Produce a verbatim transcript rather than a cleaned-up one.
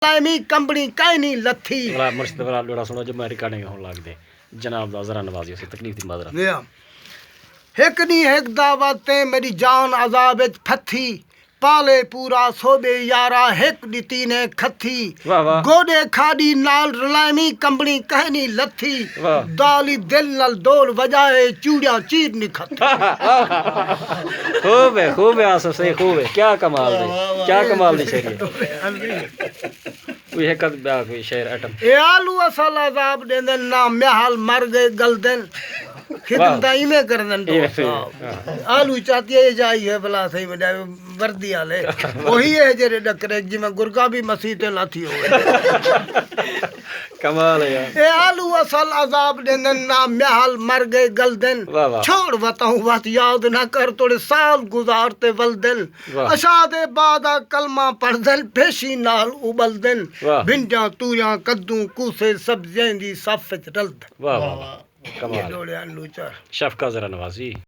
لائمی کمبڑی کائنی لتھی۔ ولا مرشد ولا ݙوہڑا سݨو جو میں ریکارڈنگ ہون لڳ دے۔ جناب دا ذرا نوازی اسی تکلیف دی معذرت۔ ویا۔ ہک ݙینہہ ہک دعوت تے میݙی جان عذاب اچ پھتھی۔ پالے پورا سوبے یارا ہک ݙتی نے کھتھی۔ واہ واہ۔ گوݙے کھاݙی نال رلائمی کمبڑی کہنی لتھی۔ واہ۔ دالی دل نال دول وجائے چوڑیاں چیر نکھتھی۔ خوب ہے، خوب ہے آصف سئیں، خوب ہے۔ کیا کمال دی، واہ واہ۔ کیا کمال دی شاعری ہے۔ کوئی ہک ادھ ٻیا کوئی شعر آئٹم۔ اے آلو اصل عذاب ݙیندن، نہ میاہل مر ڳئے ڳلدن۔ خدمت واہ۔ ایویں کریندن ایویں دوست صاحب۔ ہاں۔ آلو چاتی ہے جائی ہے بلا سہی وݙا وردی آلے۔ اوہی ہے جیڑھے ݙکرے جی میں گرگا بھی مسیح تے لاتی ہوئے۔ کمال ہے یار۔ اے آلو اصل عذاب ݙیندن، نہ میاہل مر ڳئے ڳلدن۔ واہ واہ۔ چھوڑ وتاؤں وت یاد نہ کر، توڑے سال گزار تے ولدن۔ واہ۔ عشاء دے بعد آ کلمہ پڑھدن، پیشی نال اٻلدن۔ واہ۔ بھنڈیاں، توریاں، کدوں، کوسے، سبزیاں دی صف اچ رلدن۔ واہ واہ واہ۔ کمال۔ ݙوہڑے آلو چار۔ شفقت ذرا نوازی۔